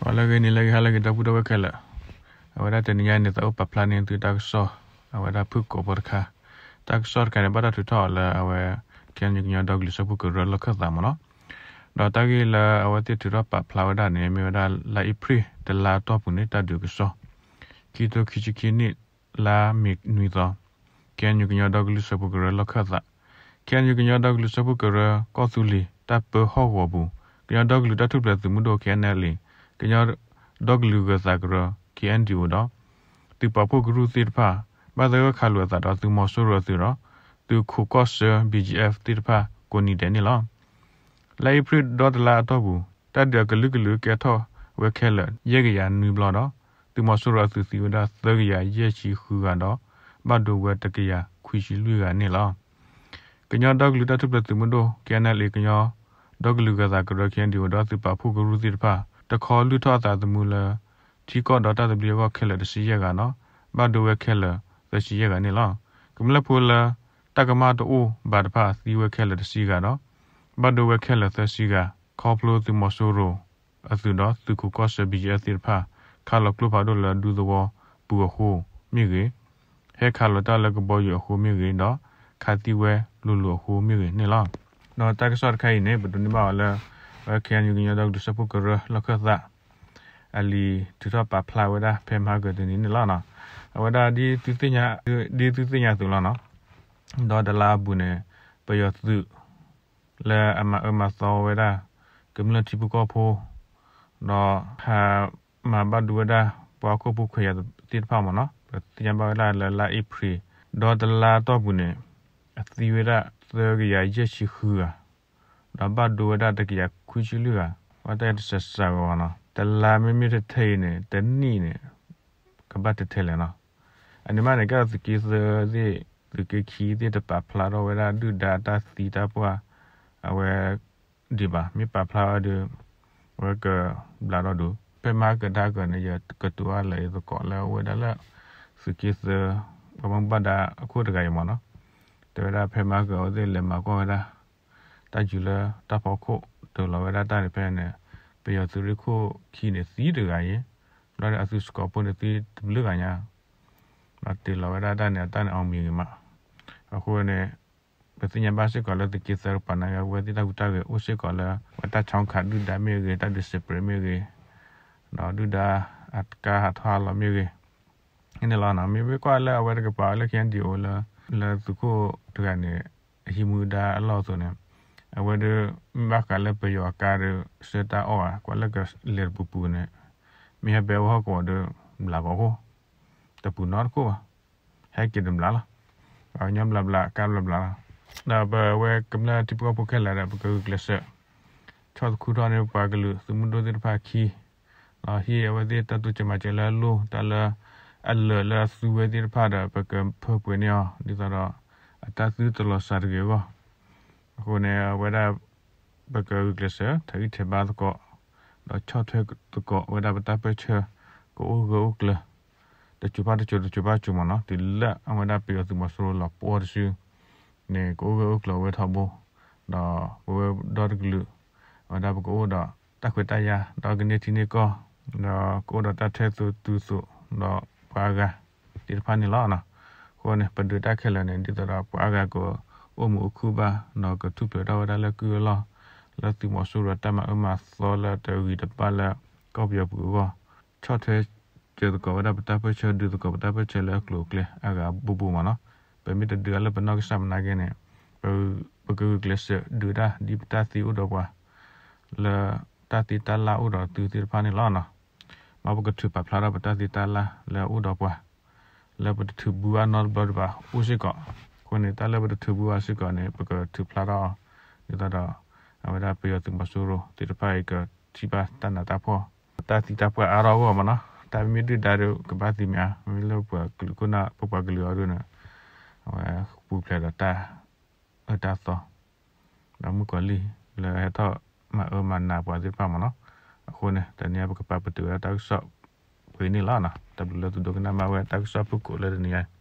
ပှၤလၢအဂ့ၤန့ၣ် လၢအဂ့ၤ ဟါလၢအဂ့ၤ ဒီပုၢ်ဒီဝဲၢ်ခဲလၢာ်, အဝဲဒၣ်တနံၤညါန့ၣ် သးအိၣ်ပာ်ဖျါန့ၢ်သုတၢ်ကစီၣ်, အဝဲဒၣ်ဖုၣ်ကိာ်ဖိတခါ, တၢ်ကစီၣ်တခါန့ၣ် ဘၣ်တၢ်ထုးထီၣ်အီၤလၢအဝဲ KNU ကညီဒီကလုာ်စၢဖှိၣ်ကရၢလီၢ်ခၢၣ်သးမ့ၢ်နီၤ, ဒီးတၢ်ဂ့ၢ်လၢအဝဲသ့ၣ်ထုးထီၣ်ပာ်ဖျါဝဲဒၣ်န့ၣ် မ့ၢ်ဝဲဒၣ်လါအ့ဖြ့ၣ်တလါအတီၢ်ပူၤန့ၣ် တၢ်ဒုးကစီၣ် ခံကထိခံဆံခံနံၣ် လါမ့ၤနွံသီ, KNU ကညီဒီကလုာ်စၢဖှိၣ်ကရၢလီၢ်ခၢၣ်သး, KNU ကညီဒီကလုာ်စၢဖှိၣ်ကရၢကီၢ်သူလ့ၤ တၢ်ပၢဟီၣ်ကဝီၤပူၤ, ကညီဒီကလုာ်တၢ်ထူၣ်ဖျဲးသုးမုၢ်ဒိၣ် KNLA, ကညီဒီကလုာ်ဂၢၤသးကရၢ KNDO ဒီး သုးပာ်ဖှိၣ်ကရူၢ်သ့ၣ်တဖၣ် ဘၣ်သဂၢၢ်ခးလိာ်အသးဒီးသုးမီၤစိရိၤအသုးဒီး သုးခိးကီၢ်ဆၢ BGF သ့ၣ်တဖၣ် ကိးနံၤဒဲးန့ၣ်လီၤ. လါအ့ဖြ့ၣ်ဒီတလါအတီၢ်ပူၤ တၢ်ဒုးအကလုာ်ကလုာ်ကဲထီၣ်ဝဲခဲလၢာ် ယဲၢ်ကယၤနွံဘျီဒီး သုးမီၤစိရိၤအသုးသံဝဲဒၣ်သၢကယၤယဲၢ်ဆံဃုဂၤဒီး ဘၣ်ဒိဝဲတကယၤခွံဆံလွံၢ်ဂၤန့ၣ်လီၤ. ကညီဒီကလုာ်တၢ်ထူၣ်ဖျဲးသုးမုၢ်ဒိၣ် KNLA ကညီဒီကလုာ်ဂၢၤသးကရၢ KNDO ဒီးသုးပာ်ဖှိၣ်ကရူၢ်သ့ၣ်တဖၣ် တခီလုၢ်ထီၣ်အသးသမူလၢ ထံကီၢ်ဒီးတၢ်သဘျ့အဂီၢ်ခဲလၢာ်တဆံယဲၢ်ဂၤဒီး ဘၣ်ဒိဝဲခဲလၢာ်သၢဆံယဲၢ်ဂၤန့ၣ်လီၤ. ကမျၢၢ်ဖိလၢ တၢ်ကမၣ်တအိၣ်ဘၣ်တဖၣ်သံဝဲခဲလၢာ်တဆံဂၤဒီး ဘၣ်ဒိဝဲခဲလၢာ်သၢဆံဂၤ ခီဖျိသုးမီၤစိရိၤအသုးဒီးသုးခိးကီၢ်ဆၢ BGF သ့ၣ်တဖၣ် ခးလီၤကျိဖးဒိၣ်လၢဒူသဝီပူၤအဃိမ့ၢ်ဂ့ၤ, ဟဲခးလီၤတၢ်လၢကဘီယူၤအဃိမ့ၢ်ဂ့ၤဒီး ခးသံဝဲလိၤလိၤအဃိမ့ၢ်ဂ့ၤန့ၣ်လီၤ. ဒီးတၢ်ကစီၣ်တခါအံၤန့ၣ် ပဒိးန့ၢ်ဘၣ်အီၤလၢ ဝဲ KNU ကညီဒီကလုာ်စၢဖှိၣ်ကရၢလီၢ်ခၢၣ်သး အလံာ်ထုးထီၣ်ပာ်ဖျါဝဲဒၣ်ဖဲမဟါကတနံၤန့ၣ်လီၤ. အဝဲဒၣ်ဒ်သုသ့ၣ်ညါသုလီၤနီၤ, ဒီးတလါအပူၤန့ၣ် ပယီၤသုး လၢအမၤအၢမၤသီဝဲဒၣ် ကမျၢၢ်ထံဖိကီၢ်ဖိ ဒီးဟးမၤဘၣ်ဒိဝဲဒၣ် ပှၤဟီၣ်ခိၣ်ဖိခွဲးယာ်သ့ၣ်တဖၣ်မ့ၢ်နီၤ, ပသ့ၣ်ညါဘၣ်ဝဲဒၣ်လၢလါအ့ဖြ့ၣ် ဒီးတလါတီၢ်ပူၤန့ၣ် အသံဝဲဒၣ်သၢကယၤယဲၢ်ဆံဃုဂၤ ဒီးဘၣ်ဒိဝဲဒၣ်တကယၤခွံဆံလွံၢ်ဂၤ, ဝဲတၢ်တစဲးစးဝဲဘၣ်နီၤ, တလါမ့မ့ၢ်ထဲထဲအံၤန့ၣ် တနံၣ်န့ၣ် ကဘၣ်ထဲထဲလဲၣ်နီၤ. အန့ၣ်မးန့ၣ် ကဲသုးက့သၢသ့ၣ် သုးက့ခံသ့ၣ် တပာ်ဖျါထီၣ်ဝဲဒၣ်ဒုၣ်ဒါအတၢ်သံတၢ်ပှၢ် အဝဲဒံးဘၣ်, မ့ၢ်ပာ်ဖျါဝဲဒီး အဝဲကဘျးဒီဒူၣ်, ဖဲမဟါကဒါက့ၤန့ၣ် ယကတိၤအါလၢယသကိးလၢအအိၣ်ဝဲဒၣ်လၢ သုးက့သၢ ပှၤမူဘၣ်ဒါအခိၣ်တဂၤအံၤမ့ၢ်နီၤ, တဲဝဲဒၣ်ဖဲမဟါကဒါအဝဲသ့ၣ်လဲၤမၤကွၢ်ဝဲဒၣ် တၢ်ယုၤလၢတၢ်ဖီခိၣ် တၢၤလီၤဝဲဒၣ်တၢ်န့ၣ်ဖဲန့ၣ် ပယီၤသုးရ့ၣ်ခိၣ်ခံန့ၣ်သံတဂၤအံၤ, ဘျီဒီးအသုးစကီးဖိန့ၣ်သံတဘျုးဂၤညါ, ဒီးတၢၤလီၤဝဲဒၣ်တၢ်န့ၣ် အတၢ်န့ၣ်အီၣ်မံၤဂ့ၤမး, အဃိန့ၣ် ပသ့ၣ်ညါဘၣ်စ့ၢ်ကီးလၢသုးက့သၢတပၤန့ၣ် အဝဲသ့ၣ်တၢ်ဟူးတၢ်ဂဲၤအိၣ်စ့ၢ်ကီးလၢ အဝဲတၢ်ဆီၣ်ခးဒုၣ်ဒါမ့ၢ်ဂ့ၤ, တၢ်ဒုးစဲးပြဲးမ့ၢ်ဂ့ၤ, ဒီးဒုၣ်ဒါအကါဟးထီၣ်ဟးလီၤမ့ၢ်ဂ့ၤ န့ၣ်လီၤ. မ့မ့ၢ်ကွၢ်လၢအဝဲတကပၤလၢ KNDO လၢ လၢသုးခိၣ်တဂၤန့ၣ် အဟံးမူဒါအလီၢ်အသိးန့ၣ် အဝဲဒီး မ့ၢ်ဘၣ်ဃးလၢပယီၤအကါဒီး ဆှၢတၢ်အီၣ်ဧါ ကွၢ်လၢကလဲၤတပူၤပူၤန့ၣ် မ့ၢ်ဟဲဘဲဝဲဟီၣ်ကဝီၤဒီး ဘျးဘၣ်အဃိ တပူၤနီတခိၣ်ဘၣ်, ဟဲက့ၤတဘျးလီၤ. ပှၤကညီဘျးဘျး ကါဘျးဘျးလီၤ. ဒီးပဝဲကမျၢၢ်ထံဖိကီၢ်ဖိခဲလၢာ်ဒီး ပကဂုာ်ကျဲးစၢး ဆီၣ်သခူထီၣ်န့ၢ်ပှၤကလုာ်သုးမုၢ်ဒိၣ်သ့ၣ်တဖၣ်အခံ ဒီးဟ့ၣ်အဝဲသ့ၣ်တၢ်တိစၢၤမၤစၢၤလၢအလိၣ် တၢ်လၢအလၢာ်လၢအသူဝဲသ့ၣ်တဖၣ်ဒီး ပကဖၢပှဲၤန့ၢ်အီၤ ဒ်သိးဒီး အတၢ်သုတလီၤစှၤတဂ့ၤအဂီၢ် အဃိန့ၣ် အဝဲဒၣ် ပကဂုာ်ကျဲးစၢး ထဲးဂံၢ်ထဲးဘါသကိး ဒီးဆီၣ်ထွဲသကိးဝဲဒၣ်ပတၢ်ပၢၢ်ဆၢ ကအိၣ်ဂၢၢ်အိၣ်ကျၢၤ တစိၤဘၣ်တစိၤ တစိၤဘၣ်တစိၤမ့ၢ်နီၤ တုၤလၢအဝဲဒၣ်ပယီၤသုးမီၤစိရိၤလီၤပှီၢ်တစုန့ၣ် ကအိၣ်ဂၢၢ်အိၣ်ကျၢၤဝဲထီဘိ ဒီးပဝဲဒီတကလုာ် အဝဲဒၣ်ပကအိၣ်ဒီးတၢ်ခွဲးတၢ်ယာ် ဒီးကန့ၢ်ထံန့ၢ်ကီၢ် ဒီးကအိၣ်ဒီးတၢ်ထဲသိးတုၤသိး ဒီးပှၤအါဂၤသ့ၣ်တဖၣ်န့ၣ်လီၤ. အဃိန့ၣ် ပဒုးတၢ်ခဲလၢာ်န့ၣ် ဒ်သိးဒီးပှၤအါဂၤကအိၣ်မုာ်အိၣ်ခုၣ်ဘၣ် ဒီးကထူၣ်ဖျဲးထီၣ်ဝဲဒၣ်လၢကုၢ်အလီၢ် လၢသုးမီၤစိရိၤတၢ်မၤအၢမၤသီလၢတဂ့ၤတဘၣ်လၢ ကီၢ်ပယီၤပူၤအဂီၢ် ဆီၣ်ထွဲစၢၤသကိးဝဲဒၣ်ပတၢ်ပၢၢ်ဆၢ ဒုးသကိးပတၢ်ပၢၢ်ဆၢလၢအကျိၤအကျဲအါဂၤဘူးဘူးမ့ၢ်နီၤ ပမ့ၢ်တဒုးအါလၢပနီၢ်ကစၢ်မနုၤက့န့ၣ် ပကဂုာ်ကျဲးစၢးဒုးဝဲဒၣ်ဒ်ပတၢ်သ့အိၣ်ဒီးပှၤ လၢတၢ်သ့တၢ်လၢ်အိၣ်ဒီးသုသ့ၣ်တဖၣ်န့ၣ်လီၤ. မ်ပကထုးပာ်ဖျါထီၣ်ပတၢ်သ့တၢ်လၢ်လၢအအိၣ်ဒီးပှၤ လၢပတထုးဘူးအါနီတဘျီဒံးဘၣ်အိၣ်စ့ၢ်ကီး အဃိန့ၣ် တၢ်လၢပတထုးဘူးအါစ့ၢ်ကီးန့ၣ် ပကထုးဖျါထီၣ်အီၤ ဒ်သိးဒီး အဝဲဒၣ်ပယီၤသုးမီၤစိရိၤသ့ၣ်တဖၣ်အံၤကထံၣ်ဘၣ်တၢ်နးတၢ်ဖှီၣ် တၢ်သံတၢ်ပှၢ်အါထီၣ်အဂီၢ်မ့ၢ်နီၤ တၢ်မ့မ့ၢ်ဒုၣ်ဒါဒီးကဘၣ်သံမ့ၢ်အါ မ့မ့ၢ်လၢပှၤကလုာ်ခိၣ်နၢ် ပပှၤကလုာ်အီၤဒ်န့ၣ် အဝဲပူၤဖျဲးဒီးတၢ်အၢတၢ်သီ ဒီးမုၣ်ကီၤလံၢ်လၢဟဲထီၣ်မၤအၢမၤနးပှၤသ့ၣ်တဖၣ်မ့ၢ်နီၤ အဃိန့ၣ် တနံၤအံၤပကပာ်ပတုာ်ဝဲဒၣ်တၢ်ကစီၣ်ပှဲၤန့ၣ်လီၤ. တၢ်ဘျုးလၢသုဒိကနၣ်မ့ၢ်ဝဲတၢ်ကစီၣ်ဖုၣ်ကိာ်လၢတနံၤအံၤ